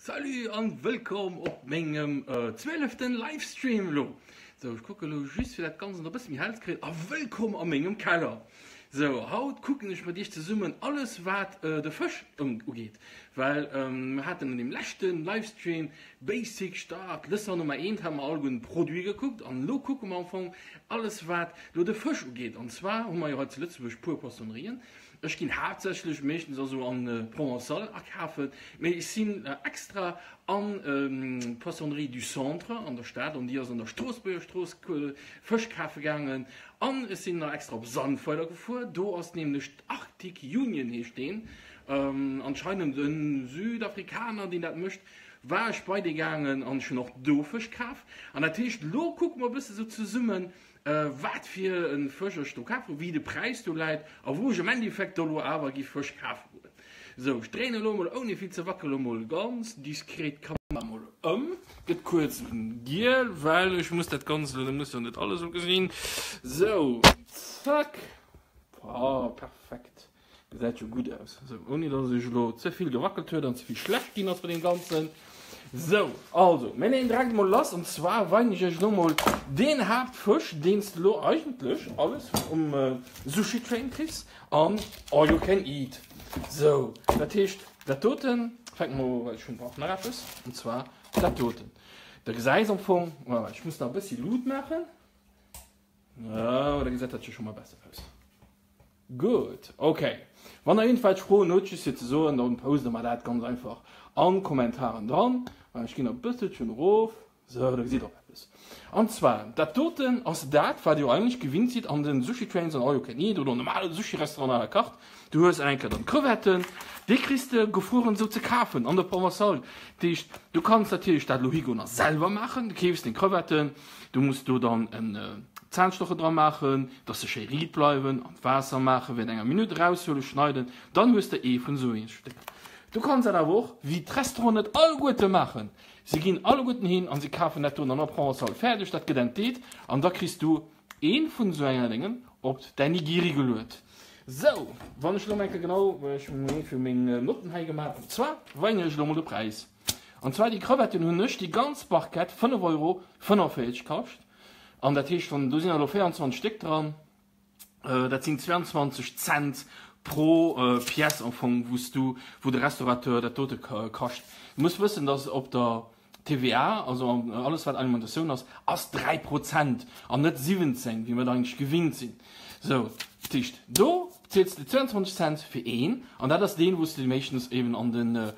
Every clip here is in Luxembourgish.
Salut an wëllkomm op mengem zwieleften Livestream elo. Sou, ech kucke elo just fir dat Ganzt nach e bësse méi hell ze kréien a wëllkomm a mengem Keller. Sou, haut kucken ech mat iech zesummen alles wat de Fësch ugeet, well mer haten an deem leschten Livestream Basic Start Leçon Nummer 1 hate mer alleguerten d'Produite gekuckt an elo kucke mer am Fong alles wat elo de Fësch ugeet. An zwar hu mer jo hei zu Lëtzebuerg puer Poissonnerien. Ech ginn haaptsächlech meeschtens also an Provençal akafen, mee ech sinn extra an d'Poissonnerie du Centre an der Stad, an déi ass an der Stroossbuerger Strooss, Fësch kafe gaangen. An ech sinn nach extra op Sandweiler gefuer, do ass nämlech d'Arctic Union heescht deen, anscheinend e Südafrikaner deen dat mécht, war ech bei dee gaangen an ech hunn och do Fësch kaf. An dat heescht elo kucke mer e bësse sou zesummen, Wat fir e Fësch ech do kaf hu, wéi de Präis do läit a wou ech am Endeffekt do elo awer giff Fësch kafe goen. Sou, ech dréinen elo mol ouni vill ze wackele mol ganz diskret d'Kamera mol ëm. Gëtt kuerz giel, well ech muss dat Ganzt elo, muss jo net alles esou gesinn. Sou, zack, oh, perfekt. Gesäit jo gutt aus. Sou, ouni dass ech elo ze vill gewackelt huet an ze vill schlecht ginn ass bei deem Ganzen. Sou, also, mir leeën direkt emol lass. An zwar weinen ech iech elo mol deen Haaptfësch, deen s de elo eigentlech alles um Sushi Train kriss an All You Can Eat. Sou, dat heescht, dat doten, fänke mer u, well ech hunn och nach eppes, an zwar dat doten. Da gesäis am Fong, voilà, ech muss nach e bëssi Luut maachen. Sou, da gesäit dat jo scho mol besser aus. Gutt, ok. Wann der iergendwelch Froen hutt, just fir ze soen, dann post der mer dat ganz einfach an Kommentaren dran. Ech ginn e bësselchen erof, sou, da gesitt der och eppes. An zwar, dat doten ass dat, wat dir jo eigentlech gewinnt sidd an den Sushi Trains an All You Can Eat oder normale Sushi-Restaurant à la carte. Du hues eng Kéier dann d'Crevetten, déi kriss de gefrueren esou ze kafen an der Provençale. Dat heescht, du kanns natierlech dat elo higoen a selwer maachen. Du keefs deng Crevetten, Du muss do dann en Zahnstocher dran maachen, dass se schéi riit bleiwen, an d'Waasser maachen, während enger Minutt eraushuelen, schneiden, dann hues de ee vun esou een Stéck. Du kanns dat awer och, wéi d'Restauranten et alleguerte maachen, se ginn alleguerten hin an se kafen dat do an der Provençale fäerdeg, dat gëtt entdeet an da kriss du ee vun esou enger Déngen op däin Nigiri geluet. Sou, wann ech elo mol eng Kéier genau, ech hu mir fir meng Notten hei gemaach, an zwar weinen ech elo mol de Präis. An zwar déi Crevetten hunn ech déi ganz Barquette 5 Euro 45 kascht. An dat heescht wann do sinn elo 24 Stéck dran, dat sinn 22 Cent pro Pièce am Fong wou s du, wou de Restaurateur dat dote kascht. Du muss wëssen, datt op der TVA, also alles wat Alimentatioun ass, ass 3 Prozent an net 17 wéi mir et eigentlech gewinnt sinn. Sou, dat heescht do beziels de 22 Cent fir een, an dat ass deen, wou s de meeschtens eben an de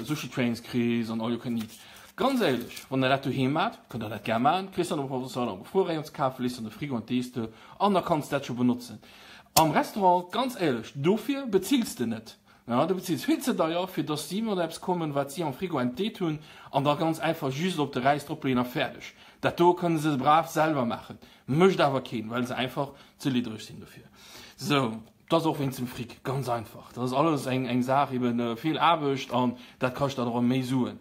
Sushi Trains kriss an All You Can Eat. Ganz éierlech, wann der dat doheem maacht, kënnt der dat gär maachen, kriss dann och am Gefruerrayon ze kafen, lees an de Frigo an d'Ees de an da kanns de dat scho benotzen. Am Restaurant, ganz éierlech, dofir bezills de net. Jo, du bezills vill ze deier, fir dass si mat eppes kommen, wat si am Frigo entdeet hunn an da ganz einfach just op de Räis dropleeën a fäerdeg. Dat do kënne se brav selwer maachen. Mécht awer keen, well se einfach ze liddereg sinn dofir. Sou, dat ass och wéinst dem Fric, ganz einfach. Dat ass alles eng eng Saach eben, vill Aarbecht an dat kascht dann och méi Suen.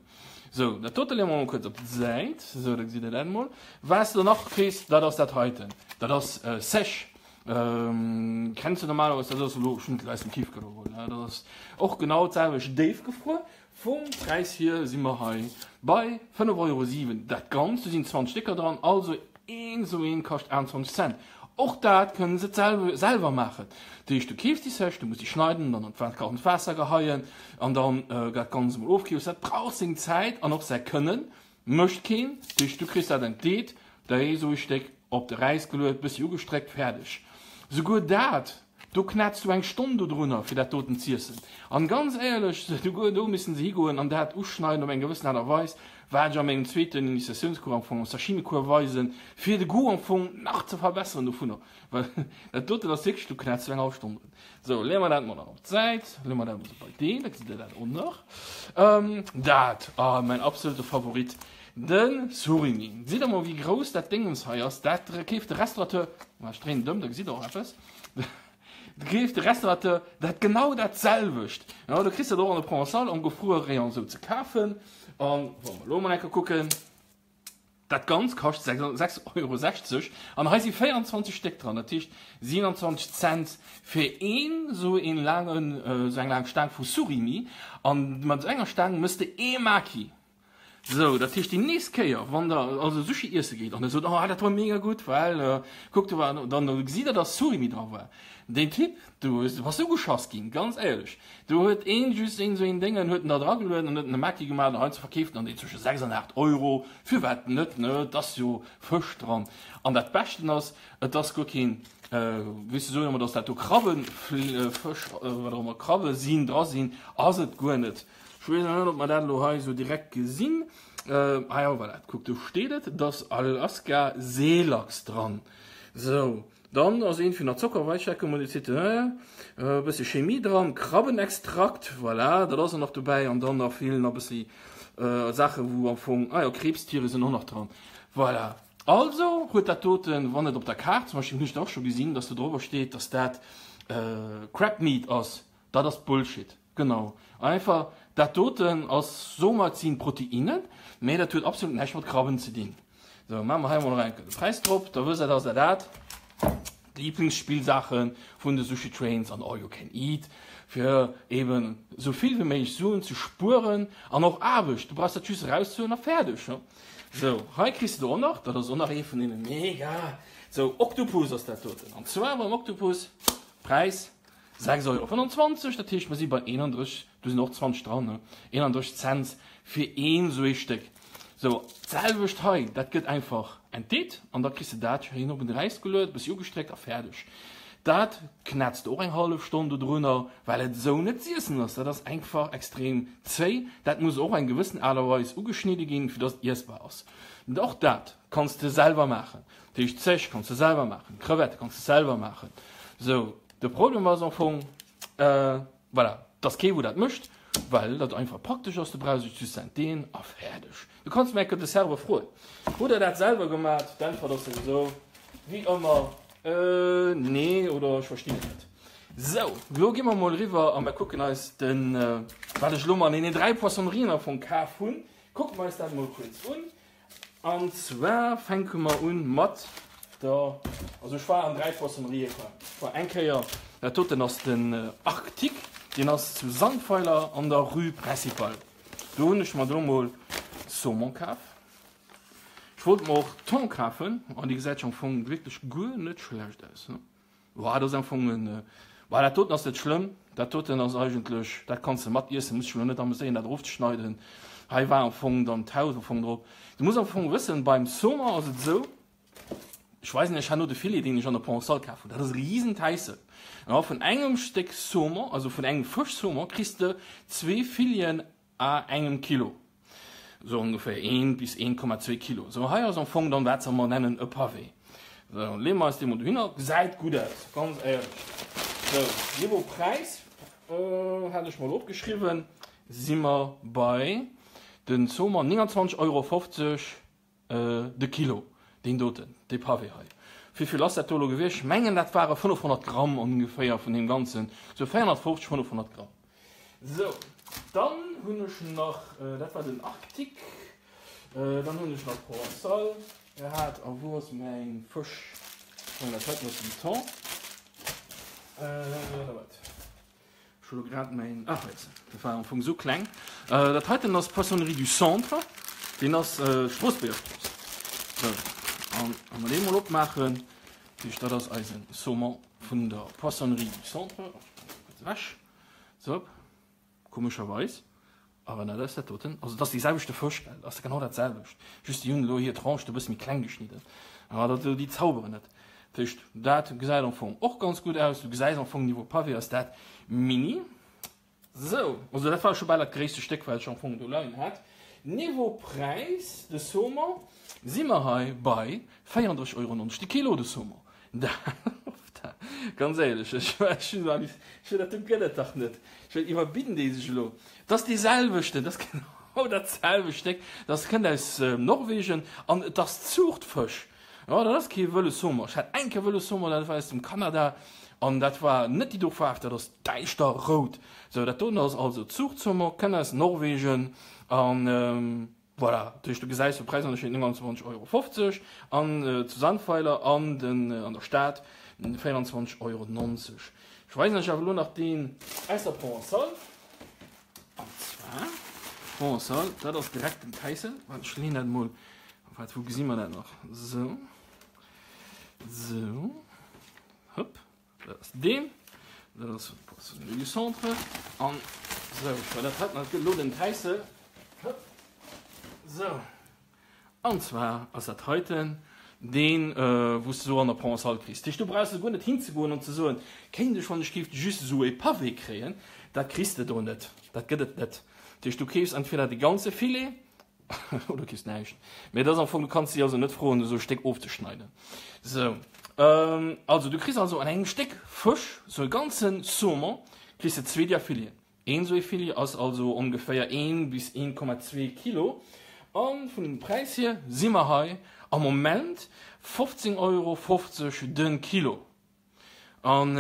Sou, dat dote leeë mer mol kuerz op d'Säit. Sou, da gesitt der dat emol. Wat s de nach kriss, dat ass dat heiten. Dat ass Sèche. Kenns de normalerweis, dat ass elo schonn aus dem Tiefkühler geholl, ne? Dat ass och genau d'selwecht déifgefruer. Vum Präis hier si mer hei bei 5,07 Euro dat Ganzt. Do sinn 20 Stécker dran, also een esou een kascht 28 Cent. Och dat kënne se selwer maachen. Dat heescht, du keefs déi Sèche, du muss déi schneiden, dann an d'kachend Waasser geheien an dann dat Ganzt emol ofkillen. Dat brauch seng Zäit an och säi Kënnen. Mécht keen. Dat heescht, du kriss dat entdeet, da esou e Stéck op de Räis geluet, bëssi ugestréckt, fäerdeg. Souguer dat, do knätz du eng Stonn dodrunner, fir dat doten z'iessen. An ganz éierlech, souguer do missen se higoen an dat uschneiden op eng gewëssen Aart a Weis, wat ech a mengem zweeten Initiatiounscours am Fong, am Sashimi-Cours weisen, fir de Goût am Fong nach ze verbesseren dovunner. Well dat doten ass wierklech, do knätz du eng hallef Stonn drun. Sou, leeë mer dat mol nach op d'Säit. Leeë mer dat mol sou bei deen, da gesitt der dat och nach. Dat, ah, mäin absolute Favorit. De Surimi. Gesitt der mol wéi grouss dat Déngens hei ass? Dat keeft de Restaurateur, ma ech dréinen et ëm, da gesitt der och eppes. Dat keeft de Restaurateur dat genau dat selwecht. Jo, du kriss dat och an der Provençale am Gefruerrayon esou ze kafen. An wa mer elo mol eng Kéier kucken. Dat Ganzt kascht 6,60 Euro an hei si 24 Stéck dran, dat heescht 27 Cent fir een esou een laangen, esou eng laang Staang vu Surimi. An mat esou enger Staang mëss de ee Maki. Sou, dat heescht déi nächst Kéier wann der also Sushi iesse geet an der sot, oh dat war mega gutt, well kuck do war, dann gesitt der dass Surimi dra war. Deen Typ, du bass ugeschass ginn, ganz éierlech. Do huet een just een esou een Déngen huet en da dragelueden an huet en e Maki gemaach an heiansdo verkeeft en dann deen zwësche 6 an 8 Euro. Firwat net, ne? Et ass jo Fësch dran. An dat Beschten ass, et ass guer keen, wéi se soen ëmmer, dass dat do Krabbenfësch, wat och ëmmer, Krabbe sinn, dra sinn, ass et guer net. Ech weess net, ob mer dat elo hei esou direkt gesinn. Ah jo, voilà, kuck, do steet et, et ass Alaska Seelachs dran. Sou. Dann ass een fir nach Zocker weichecke modifiziert, e bëssi Chemie dran, Krabbenextrakt, voilà, dat ass och nach dobäi an dann nach vill nach bëssi Saache wou am Fong, ah jo, Krebstiere sinn och nach dran, voilà. Also huet dat doten, wann et op der Kaart, zum Beispill hunn ech dat och scho gesinn, dass do drobber steet, dass dat Crab Meat ass, dat ass Bullshit. Genau, einfach dat doten ass soumat sinn Proteinen, mee dat huet absolut näischt mat Krabben ze dinn. Sou, maache mer hei emol nach eng Kéier de Präis drop, da wësst der, dass der dat d'Liiblingsspillsaache vun de Sushi Trains an All You Can Eat, fir eben sou vill wéi méiglech Suen ze spueren an och Aarbecht, du brauchs dat just erauszehuelen a fäerdeg. Sou, hei kriss de och nach, dat ass och nach ee vun deene mega, sou Oktopus ass dat doten, an zwar beim Oktopus, Präis 6,25 Euro, dat heescht mer si bei 31, do sinn och 20 dran, ne, 31 Cent fir een esou ee Stéck. Sou, d'selwecht hei, dat gëtt einfach entdeet an da kriss de dat schéin op en Räis geluet, e bëssi ugestréckt a fäerdeg. Dat knätzt och eng hallef Stonn dodrunner, well et esou net z'iessen ass. Dat ass einfach extrem zéi, dat muss och eng gewëssen Aart a Weis ugeschnidde ginn, fir dass et iessbar ass. Och dat kanns de selwer maachen. Dat heescht, Zéch kanns de selwer maachen, Crevette kanns de selwer maachen. Sou. De Problem ass am Fong, voilà, dass kee wou dat mécht, well dat einfach praktesch ass, du brauchs et just z'entdeeën a fäerdeg. Du kanns mir enke de Serveur froen, Hutt der dat selwer gemat? D'Äntwert ass souwisou wéi ëmmer, Nee oder ech verstinn et net. Sou, lo gi mer mol eriwwer a mer kucken eis den, wat ech elo mol an deenen 3 Poissonnerien am Fong kaf hunn, kucke mer eis dat mol kuerz un. An zwar fänke mer un mat der, also ech war an 3 Poissonnerië komm. Ech war eng Kéier, dat doten ass den Arctique, deen ass zu Sandweiler an der Rue Principale. Do hunn ech mer do mol Saumon kaf. Ech wollt mer och Thon kafen an déi gesäit jo am Fong wierklech guer net schlecht aus. Boah, dat ass am Fong en, boah, dat doten ass net schlëmm, dat doten ass eigentlech, dat kanns de mat iessen, muss dech elo net ameséieren dat erofzeschneiden. Hei war am Fong dann d'Haut am Fong drop. Du muss am Fong wëssen, beim Saumon ass et esou, ech weisen iech herno de Filet, deen ech an der Provençale kaf hunn, dat ass e riesen Täissel. Ja, vun engem Stéck Saumon, also vun engem Fësch-Saumon, kriss de zwee Fileten à engem Kilo, sou ongeféier 1 bis 1,2 Kilo. Sou hei ass am Fong dann wat se mer nennen e Pavé. Sou leeë mer eis dee mol dohinner, gesäit gutt aus, ganz éierlech. Sou Niveau Präis hat ech mol opgeschriwwen, si mer bei den Zomer 29,50 Euro. De Kilo, deen doten, dee Pavé hei. Wéivill ass dat do elo gewiescht? Ech mengen, dat ware 500 Gramm ongeféier vun deem Ganzen, sou 450, 500 Gramm. Sou, dann hunn ech nach, dat war den Arctique, dann hunn ech nach Provençal gehat. A wou ass mäin Fësch? Ech mengen, dat heiten ass den Thon, oder wat? Ech hu lo grad mäin, ah hei ass en, dat war am Fong esou kleng. Dat heiten ass Poissonnerie du Centre, deen ass Stroossbuerger Strooss. Sou, an wa mer dee mol opmaachen, dat heescht dat ass eise Saumon vun der Poissonnerie du Centre. Kuerz ewech, sou, komescherweis. Awer dat ass dat doten, also et ass dee selwechte Fësch, gell, ass genau dat selwecht, just déi hunn elo hir Tranche do e bësse méi kleng geschnidden, awer dat, déi zauberen net. Dat heescht, dat gesäit am Fong och ganz gutt aus, du gesäis am Fong Niveau Pavé ass dat mini. Sou, also dat war scho bal dat gréisste Stéck, wat ech am Fong do leien hat. Niveau Präis, de Saumon, si mer hei bei 34,90 Euro de Kilo, de Saumon. Ganz éierlech, ech ech dat do gëtt et dach net. Ech well iwwerbidden déi sech elo. Dat ass dee selwechten, dat ass genau dat selwecht Stéck. Dat kënnt aus Norwegen an et ass Zuuchtfësch. Jo, dat ass kee wëlle Saumon. Ech hat eng Kéier wëlle Saumon, dat war aus dem Kanada an dat war net déi do Faarf, dat ass däischter rout. Sou, dat doen ass also Zuuchtsaumon, kënnt aus Norwegen an. Voilà, dat heescht, du gesäis de Präisënnerscheed, 29,50 Euro an zu Sandweiler an den an der Stad 24,90 Euro. Ech weisen lech awer elo nach deen aus der Provençale. An zwar, Provençale, dat ass direkt den Täissel. Waart, ech leeën dat emol, waart, wou gesi mer dat nach? Esou, esou, hëpp. Dat ass deen. Dat ass Poissonnerie du Centre. An sou, well dat hat nach elo den Täissel. Sou. An zwar ass dat heiten deen, wou s de sou an der Provençale kriss. Dat heescht, do brauchs de guer net hinzegoen an ze soen, kéint ech wann ech géif just esou e Pavé kréien. Dat kriss de do net. Dat gëtt et net. Dat heescht, du keefs entweder de ganze Filet Oder kriss näischt. Mee dat ass am Fong, du kanns si also net froen, esou e Stéck ofzeschneiden. Sou, also du kriss also an engem Stéck Fësch, sou e ganze Saumon, kriss de zwee där Fileten. Een esou ee Filet ass also ongeféier een bis 1,2 Kilo. A vun dem Präis hier si mer hei am Moment 15,50 Euro de Kilo. An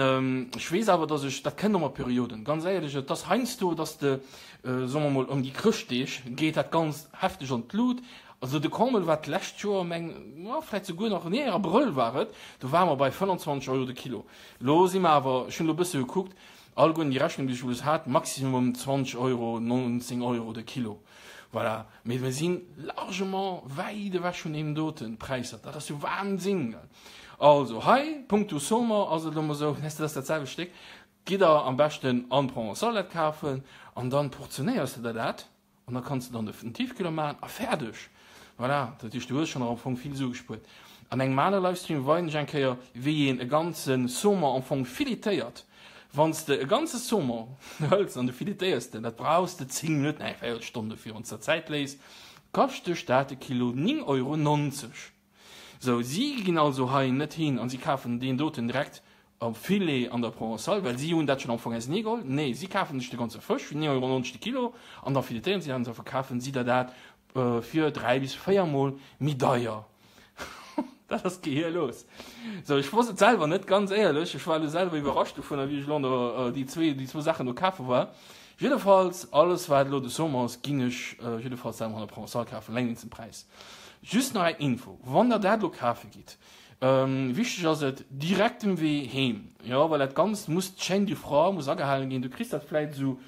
ech weess awer, dass ech, dat kënnt ëmmer Perioden, ganz éierlech, et ass heiansdo, dass de, soe mer mol, ëm déi Chrëschtdeeg geet dat Ganzt hefteg an d'Lut. Also de Comble war d'lescht Joer, meng, jo, vläicht souguer nach, nee, Abrëll war et, do ware mer bei 25 Euro de Kilo. Elo si mer awer, ech hunn elo e bësse gekuckt, alleguerten déi Rechnung, déi ech elo hat, Maximum 20 Euro, 19 Euro de Kilo. Voilà. Mee mir si largement wäit ewech vun deenen dote Präisser. Dat ass jo Wahnsinn! Also hei, punkto Saumon ass et elo mol esou, dat ass dat selwecht Stéck, gitt der am beschten an Provençal dat kafen an dann portionéiers de der dat an da kanns de dann den Tiefkühler maachen a fäerdeg. Voilà, dat heescht du hues schonn am Fong vill Sue gespuert. An engem anere Livestream weisen ech eng Kéier wéi een e ganze Saumon am Fong filetéiert. Wann s de e ganze Saumon hëls an du filetéiers den, dat brauchs de 10 Minutten, eng Véierelstonn dofir, wann s der Zäit léiss, kascht dech dat de Kilo 9,90 Euro. Sou, si ginn also hei net hin an si kafen deen doten direkt am Filet an der Provençale, well si hunn dat schonn am Fong ausenee geholl. Nee, si kafen sech de ganze Fësch fir 9,90 Euro de Kilo an da filetéieren si dat an da verkafen si der dat fir 3 bis 4 mol méi deier. Dat ass gehirlos. Sou, ech wosst et selwer net, ganz éierlech. Ech war elo selwer iwwerrascht dovunner, wéi ech elo an der déi zwee, déi zwou Saachen do kafe war. Jiddefalls, alles wat elo de Saumon ass, ginn ech jiddefalls selwer an der Provençale kafen, eleng wéinst dem Präis. Just nach eng Info, wann der dat elo kafe gitt, wichteg ass et, direkt dem Wee heem, jo, well dat Ganzt muss, d'Chaîne du froid muss agehalen ginn, du kriss dat vläit esou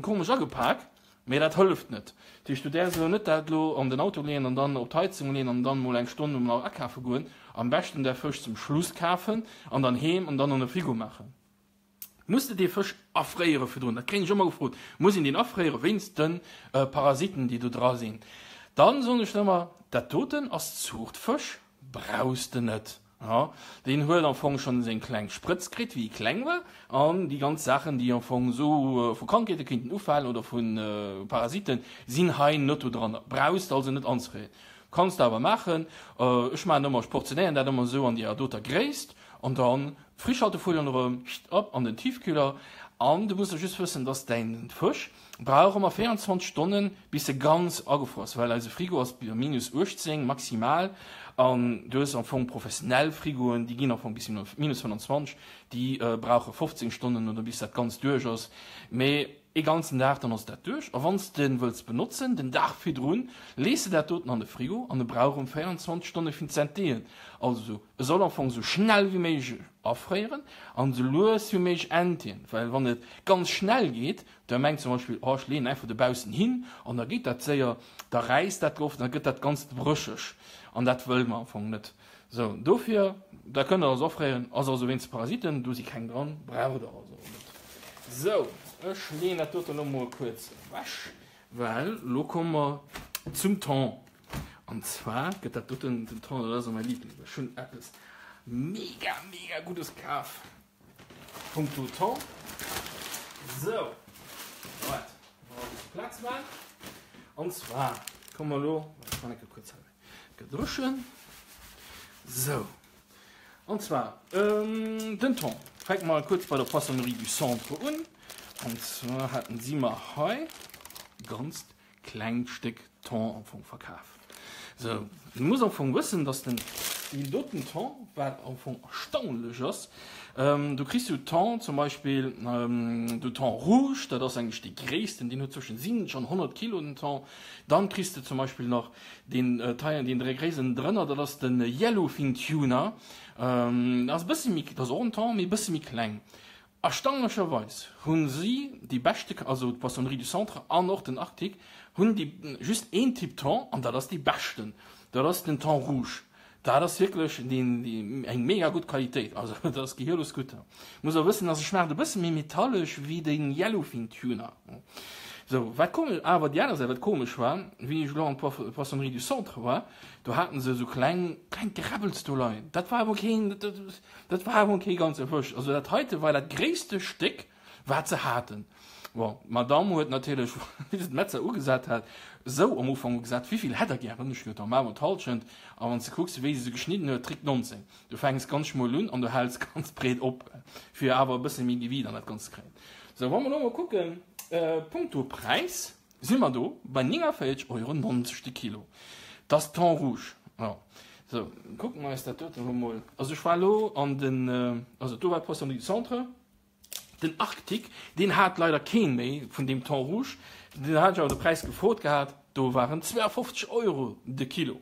komesch agepak, mee dat hëlleft net. Dat heescht, du däerfs elo net dat elo an den Auto leeën an dann op d'Heizung leeën an dann mol eng Stonn nach akafe goen. Am beschten där Fësch zum Schluss kafen an dann heem an dann an de Frigo maachen. Muss de dee Fësch afréiere virdrun? Dat kréien ech ëmmer gefrot. Muss een deen afréiere wéinst de Parasiten, déi do dra sinn? Dann soen ech ëmmer, dat doten ass Zuuchtfësch, brauchs de net. Jo, deen huet am Fong schonn seng kleng Sprëtz kritt, wéi e kleng war, an déi ganz Saachen, déi am Fong esou vu Krankheete kéinten ufalen oder vu Parasiten, sinn hei net do dran. Brauchs de also net anzefréieren. Kanns de awer maachen. Ech maachen ëmmer, ech portionéieren dat ëmmer esou an deeër doter Gréisst an dann Frischhaltefolien erëm op an den Tiefkühler an du muss och just wëssen, dass däin Fësch brauch ëmmer 24 Stonnen bis e ganz agefruer ass, well eise Frigo ass bei minus 18 maximal an du hues am Fong professionell Frigoen, déi ginn am Fong bis minus 25, déi brauche 15 Stonnen oder bis dat ganz duerch ass, mee ee ganzen Dag, dann ass dat duerch. A wann s de en wëlls benotzen, den Dag virdrun, lees de dat doten an de Frigo an e brauch erëm 24 Stonne fir z'entdeeën. Also E soll am Fong sou schnell wéi méiglech afréieren an sou lues wéi méiglech entdeeën, well wann et ganz schnell geet, der mengt zum Beispill, oh ech leeën einfach dobaussen hin an da geet dat séier, da räisst dat d'Loft an da gëtt dat Ganzt brécheg an dat wëlle mer am Fong net. Sou, dofir, da kënnt der also afréieren, ass also wéinst de Parasiten, do si keng dran, braucht der also och net. Sou, ech leeën dat doten elo mol kuerz ewech, well elo komme mer zum Thon. An zwar gëtt dat doten den Thon, dat ass mäi Liebling. Ech hunn eppes mega mega guddes kaf punkto Thon. Sou, waart, mol e bësse Plaz maachen. An zwar komme mer elo, ech man eng kuerz hei gedréchen. Sou, an zwar den Thon. Fänke mer kuerz bei der Poissonnerie du Centre un. An zwar haten si mer hei ganzt Klengt Stéck Thon am Fong verkaf. Sou, du muss am Fong wëssen, dass den. deen doten Thon, wat am Fong erstaunlech ass. Do kriss du Thon zum Beispill, den Thon rouge, dat ass eigentlech dee gréissten, deen huet zwëschen 70 an 100 Kilo, den Thon. Dann kriss de zum Beispill nach deen Taillen, deen gréiseren drënner, dat ass de Yellowfin Tuna, dat ass e bësse méi, dat ass och en Thon, mee e bësse méi kleng. Erstaunlecherweis hunn si déi beschte, also d'Poissonnerie du Centre an och den Arctic, hunn déi just een Typ Thon an dat ass dee beschten, dat ass den Thon rouge. Dat ass wierklech deen, eng mega gutt Qualitéit, also dat ass gehierlos gutt. Muss och wëssen, dass e schmaacht e bësse méi metallesch wéi de Yellowfin Tuna. Sou, wat komesch, awer déi aner Säit, wat komesch war, wéi ech elo an d'Poissonnerie du Centre war, do haten se esou kleng, klengt Geräbbels do leien. Dat war awer keen, Dat war awer kee ganze Fësch. Also dat heite war dat gréisste Stéck, wat se haten. Bon, d'Madame huet natierlech, wéi se d'Metzer ugesat hat, esou am Ufank ugesat, Wéivill hätt der gären? Ech gesot, Da maache mer d'Hallschent. A wann s de kucks, wéi se se geschnidden huet, Trick 19. Du fänks ganz schmuel un an du häls ganz breet op, fir awer e bësse méi Gewiit an dat Ganzt ze kréien. Sou, wa mer elo mol kucken, punkto Präis, Si mer do bei 49,90 Euro de Kilo. T'ass Thon rouge. Jo. Sou, kucke mer eis dat doten elo mol. Also ech war elo an den, also do war d'Poissonnerie du Centre. Den Arctique, deen hat leider keen méi vun deem Thon rouge. Deen hat ech awer de Präis gefrot gehat, do waren 52 Euro de Kilo.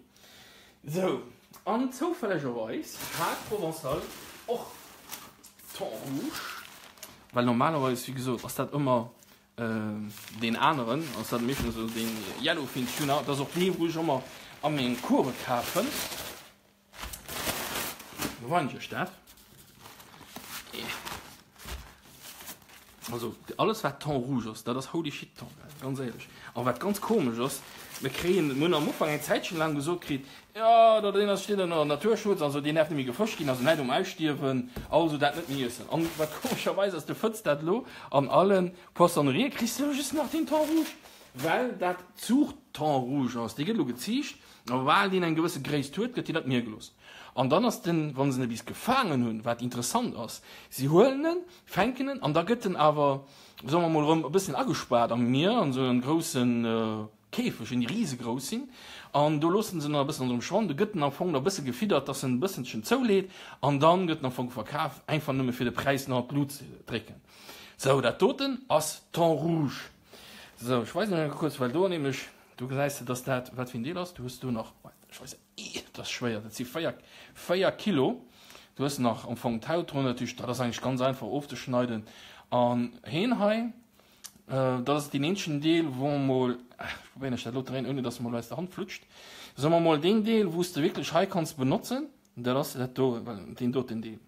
Sou, an zoufällegerweis hat Provençal och Thon rouge, well normalerweis, wéi gesot, ass dat ëmmer Deen aneren ass dat meeschtens esou deen Yellowfin Tuna, dat ass och dee wou ech ëmmer a menge Coure kafen. Wou weinen ech dat? Also alles wat Thon rouge ass, dat ass holy shit Thon, ganz éierlech. A wat ganz komesch ass, mir kréien, mir hunn am Ufank eng Zäitchen laang gesot kritt, jo dat een ass steet ënner Naturschutz, also deen däerf net méi gefëscht ginn, also näit um Ausstierwen, also dat net méi iessen. An wat komescherweis ass, du fënns dat elo an allen Poissonnerië kriss de elo just nach deen Thon rouge, well dat Zuucht Thon rouge ass, dee gëtt elo geziicht, a well deen eng gewësse Gréisst huet, gëtt deen an d'Mier gelooss. An dann ass den, wa se en bis gefaangen hunn, wat interessant ass, si huelen en, fänken en an da gëtt en awer, soe mer mol, erëm e bëssen agespaart am Mier an esou engem groussen Käfegen, déi risegrouss sinn, an do loosse se en dann e bëssen an erëm schwammen. Do gëtt en am Fong nach e bësse gefiddert, dass en e bësselchen zouleet an dann gëtt en am Fong verkaf, einfach nëmme fir de Präis nach an d'Lut ze drécken. Sou, dat doten ass Thon rouge. Sou, ech weisen eng kuerz, well do nämlech, do gesäis de, dass dat, wat fir en Deel ass. Du hues do nach, ech weisen, ih, dat ass schwéier, dat si 4, 4 Kilo. Du hues nach am Fong d'Haut drun, dat heescht, dat ass eigentlech ganz einfach ofzeschneiden. An heen hei, dat ass deen eenzegen Deel, wou mer mol, ech probéieren ech dat elo ze dréinen, ouni dass e mol aus der Hand flutscht, soe mer mol, deen Deel, wou s de wierklech hei kanns benotzen, Dat ass dat do, deen doten Deel.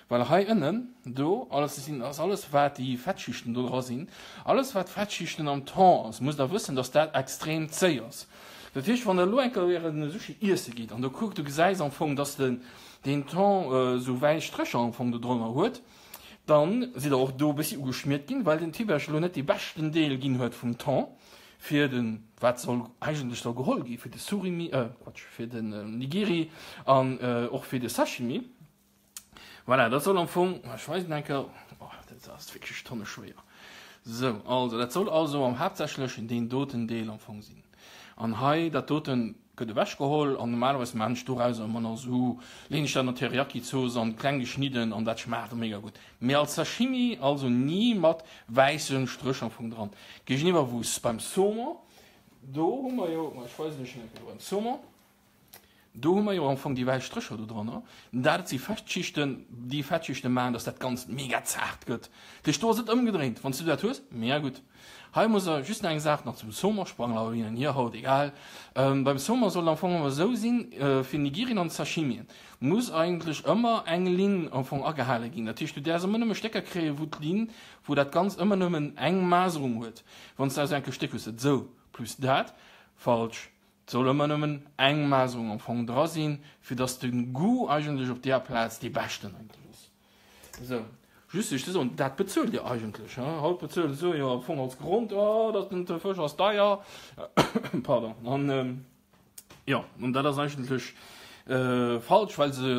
Well hei ënnen do alles sinn, ass alles wat déi Fettschichten do dra sinn, alles wat Fettschichten am Thon ass, musst der wëssen, dass dat extrem zéi ass. Dat heescht, wann der elo eng Kéier ären Sushi iesse gitt an du kuckt, du gesäis am Fong, dass den deen Thon esou wäiss Strécher am Fong do drënner huet, dann sidd der och do e bëssi ugeschmiert ginn, well den Typ iech elo net dee beschten Deel ginn huet vum Thon. fir den, wat soll eigentlech soll geholl gi fir de Surimi, äh Quatsch, fir den Nigiri an och fir de Sashimi. Voilà, dat soll am Fong, ech weisen eng Kéier, oh, dat ass wierklech tonne schwéier. Sou, also dat soll also am haaptsächlech deen doten Deel am Fong sinn. An hei dat doten gëtt ewechgeholl an normalerweis maan ech dorauser ëmmer nach sou, leen ech dat an Teriyaki-Zooss an kleng geschnidden an dat schmaacht mega gutt. Mee als Sashimi also ni mat wäissen Stréch am Fong dran. Géigeniwwer wou beim Saumon, do hu mer jo, ech weisen iech eng Kéier beim Saumon, do hu mer jo am Fong déi wäiss Strécher do dranner, dat si Fettschichten, déi Fettschichte maachen, dass dat Ganzt mega zaart gëtt. Dat heescht do ass et ëmgedréint, wann s du dat hues, mega gutt. Hei muss er just nach eng Saach nach zum Saumon, Spranglawinnen hier haut, egal. Beim Saumon soll et am Fong ëmmer esou sinn, fir Nigirien an Sashimien muss eigentlech ëmmer eng Linn am Fong agehale ginn. Dat heescht, du däerfs ëmmer nëmme Stécker kréien, wou d'Linn, wou dat Ganzt ëmmer nëmmen eng Maserung huet. Wann s de also enke Stéck hues, dat esou plus dat, falsch. Et soll ëmmer nëmmen eng Maserung am Fong dra sinn, fir dass de Goût eigentlech op deeër Plaz dee beschten eigentlech ass. Esou, just fir ze soen, dat bezuelt Dir eigentlech. Haut bezuelen se jo am Fong als Grond, oh, dat den Fësch ass deier, pardon, an jo, an dat ass eigentlech falsch, well se,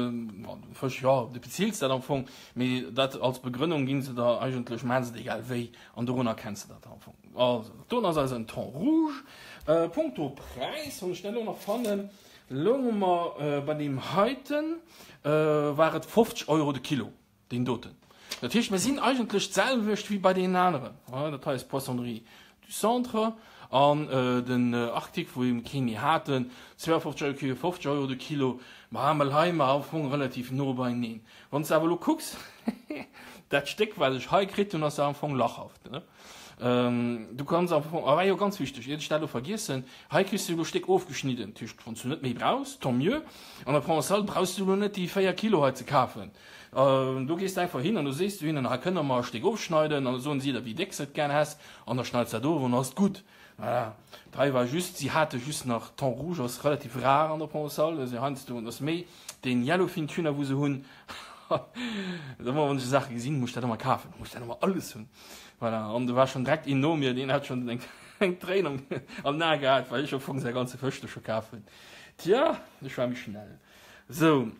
bon, de Fësch, jo, du beziils dat am Fong, mee dat als Begrënnung ginn se der eigentlech, maachen se et egal wéi, an dorunner kenns de dat am Fong. Also, dat doen ass eisen Thon rouge. Punkto Präis, wann ech dat elo nach fannen. Lounge mer bei deem heiten, war et 50 Euro de Kilo, deen doten. Dat heescht, mir sinn eigentlech d'selwecht wéi bei deenen aneren. Dat hei ass Poissonnerie du Centre an den Arctic, wou eben kee méi haten, 52 Euro Kilo, 50 Euro de Kilo. Ma mer leie mer am Fong relativ no beieneen. Wann s de awer elo kucks, dat Stéck, wat ech hei kritt hunn, ass am Fong lachhaft. Du kanns am Fong, ah jo, ganz wichteg, iert ech dat elo vergiessen, hei kriss du elo Stéck ofgeschnidden, dat heescht, wann s du net méi brauchs, tant mieux. An der Provençale brauchs du elo net déi 4 Kilo hei ze kafen. Do gees de einfach hin an do sees du hinnen, hei kënnt der mer e Stéck ofschneiden, an da soen si der, wéi déck s de et gär häss, an da schneits dat of an da ass et gutt. Voilà. Hei war just, si hate just nach, Thon rouge ass relativ rar an der Provençale, also heiansdo ass méi deen Yellowfin Tuna wou se hunn. Ëmmer wann ech esou Saache gesinn, muss ech dat ëmmer kafen, muss ech dat ëmmer alles hunn. Voilà, an do war schonn direkt een no mir, deen hat schonn eng eng Tréin am am A gehat, well ech am Fong säi ganze Fësch do scho kaf hunn. Tja, ech war méi schnell. Sou,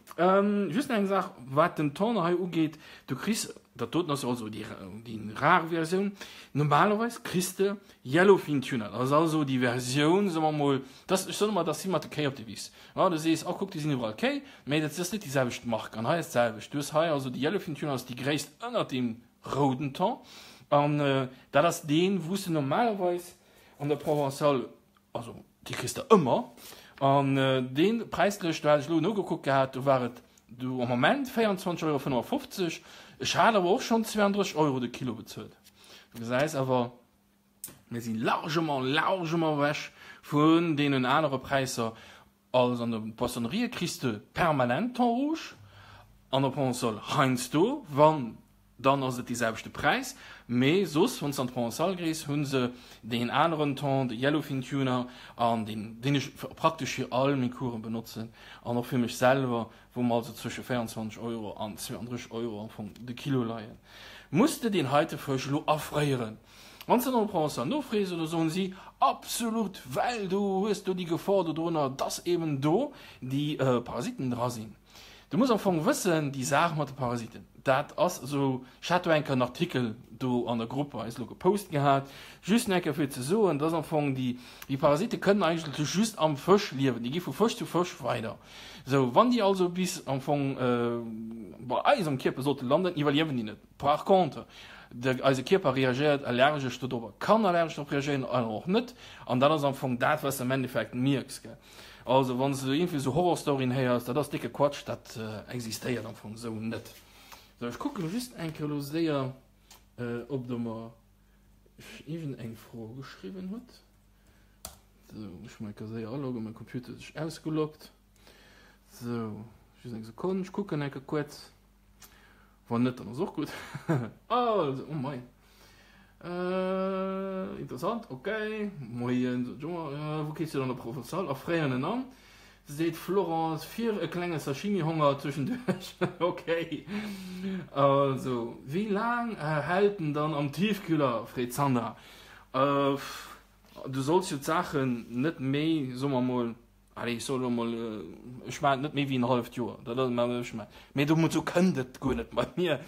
just nach eng Saach, wat den Thon hei ugeet, du kriss, dat doten ass also déi, déi rar Versioun, normalerweis kriss de Yellowfin Tuna, dat ass also déi Versioun, soe mer mol, dat, ech soen ëmmer, dat si mat de Kéi op de Wiss, ja, du sees, oh kuck, déi sinn iwwerall Kéi, mä dat ass net déi selwecht Mark an hei ass d'selwecht, du hues hei also de Yellowfin Tuna ass déi Gréisst ënnert dem rouden Thon an dat ass deen, wou s de normalerweis an der Provençale Also déi kriss de ëmmer. An dee präislech, do hat ech elo nogekuckt gehat, do war et do am Moment 24,55 Euro. Ech hat awer och schonn 32 Euro de Kilo bezuelt. Du gesäis awer, mir si largement, largement ewech vun deenen anere Präisser. Also an der Poissonnerie kriss de permanent Thon rouge, an der Provençale heiansdo, wann, dann ass et dee selwechte Präis, mee soss wann s de an d'Provençale gees, hu se deen aneren Thon, de Yellowfin Tuna, an deen, deen ech praktesch fir all meng Coursen benotzen an och fir mech selwer, wou mer also zwësche 24 Euro an 32 Euro am Fong de Kilo leien. Muss de deen heite Fësch elo afréieren? Wann s de an der Provençale nofrees, da soen si, Absolut, well du hues do déi Gefor dodrunner, dass eben do déi Parasiten dra sinn. Du muss am Fong wëssen, déi Saach mat de Parasiten, dat ass esou, ech hat do eng Kéier en Artikel do an der Grupp bei eis elo gepost gehat, just eng Kéier fir ze soen, dass am Fong déi, déi Parasite kënnen eigentlech just am Fësch liewen, déi gi vu Fësch zu Fësch weider. Sou, wann déi also bis am Fong bei eis am Kierper sollte landen, iwwerliewen déi net. Par contre, de, eise Kierper reagéiert allergesch dodrop, kann allergesch drop reagéieren oder och net, an dat ass am Fong dat, wat s de am Endeffekt mierks, gell. Also, wann s de iergendwéi esou Horrorstoryen héiers, dat ass décke Quatsch, dat existéiert am Fong esou net. Sou, ech kucken just eng Kéier elo séier, ob der mer iergendeng Fro geschriwwen hutt. Sou, ech mol eng Kéier séier aloggen, mäi Computer huet sech ausgeloggt. Sou, just eng Sekonn, ech kucken eng Kéier kuerz. Wann net, dann ass och gutt. Also, oh mei. Äh, interessant, okay. Moien, sot Joer. Äh, wou keefs du dann de Provençal? A fréieren en an, seet Florence, fir e klenge Sashimi-Honger tëschenduerch. Okay. Also, wéi laang hält en dann am Tiefkühler? freet d'Sandra. Äh, du solls jo d'Saachen net méi, soe mer mol, Allez, ech soen elo mol, ech maachen et net méi wéi en halleft Joer. Dat ass wat ech maachen. Mee dozou kënnt et guer net bei mir.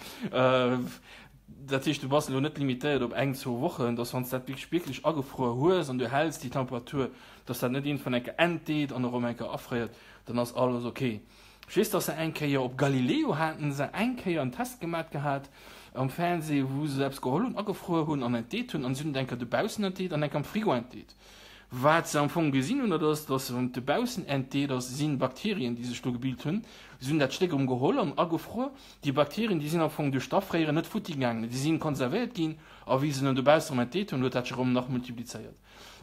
Dat heescht, du bass elo net limitéiert op eng, zwou Wochen, dass wann s dat wierklech, wierklech agefruer hues an du häls déi Temperatur, dass dat net iergendwann eng Kéier entdeet an erëm eng Kéier afréiert, dann ass alles ok. Ech weess, dass se eng Kéier op Galileo haten se eng Kéier en Test gemat gehat am Fernseh, wou se eppes geholl hunn, agefruer hunn an entdeet hunn an si hunn et eng Kéier dobaussen entdeet an eng Kéier am Frigo entdeet. Wat se am Fong gesinn hunn, dat ass, dass wann et dobaussen entdeet ass, si Bakterien, déi sech do gebilt hunn. Si hunn dat Stéck erëm geholl an agefruer. Déi Bakterien, déi sinn am Fong duerch d'Afréieren net futti gaangen, déi si konservéiert ginn a wéi se dann dobaussen erëm entdeet hunn, huet dat sech erëm nach multiplizéiert.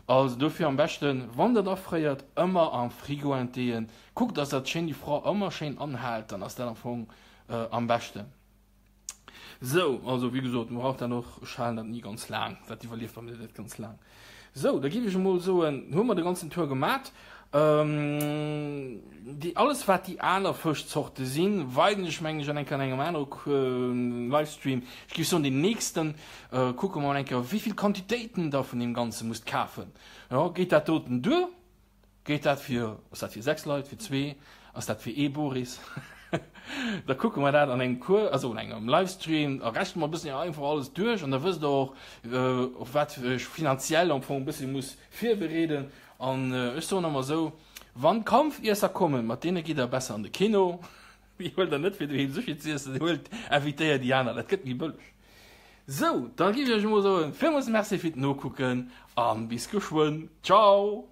Also dofir am beschten, wann Der et afréiert, ëmmer am Frigo entdeeën. Kuckt, dass dat schéin déi Froid ëmmer schéin anhaalt, dann ass dat am Fong am beschten. Sou, also wéi gesot, mir brauch dat och, ech halen dat ni ganz laang, dat iwwerlieft bei mir net ganz laang. Sou, da géif ech emol soen, hu mer de ganzen Tour gemat. Déi, alles wat déi aner Fëschzorte sinn, weisen ech mengen ech an enker an engem anere Livestream. Ech géif soen, deen nächsten kucke mer mol eng Kéier, wéi vill Quantitéiten der vun deem Ganze musst kafen. Jo, geet dat doten duer? Geet dat fir, ass dat fir 6 Leit, fir zwee, ass dat fir ee Boris? Da kucke mer dat an engem Cours, also an engem Livestream, a rechne mer e bëssen einfach alles duerch an da wësst der och, op wat ech finanziell am Fong e bësse muss virbereeden. An ech soen ëmmer esou, Wann Kampfiesser kommen, mat deene gitt der besser an de Kino. Déi huelt der net fir doheem Sushi ze iessen, déi huelt, invitéiert déi aner, dat gëtt méi bëlleg. Sou, da géif ech iech emol soen, villmools Merci fir d'Nokucken an bis geschwënn. Ciao!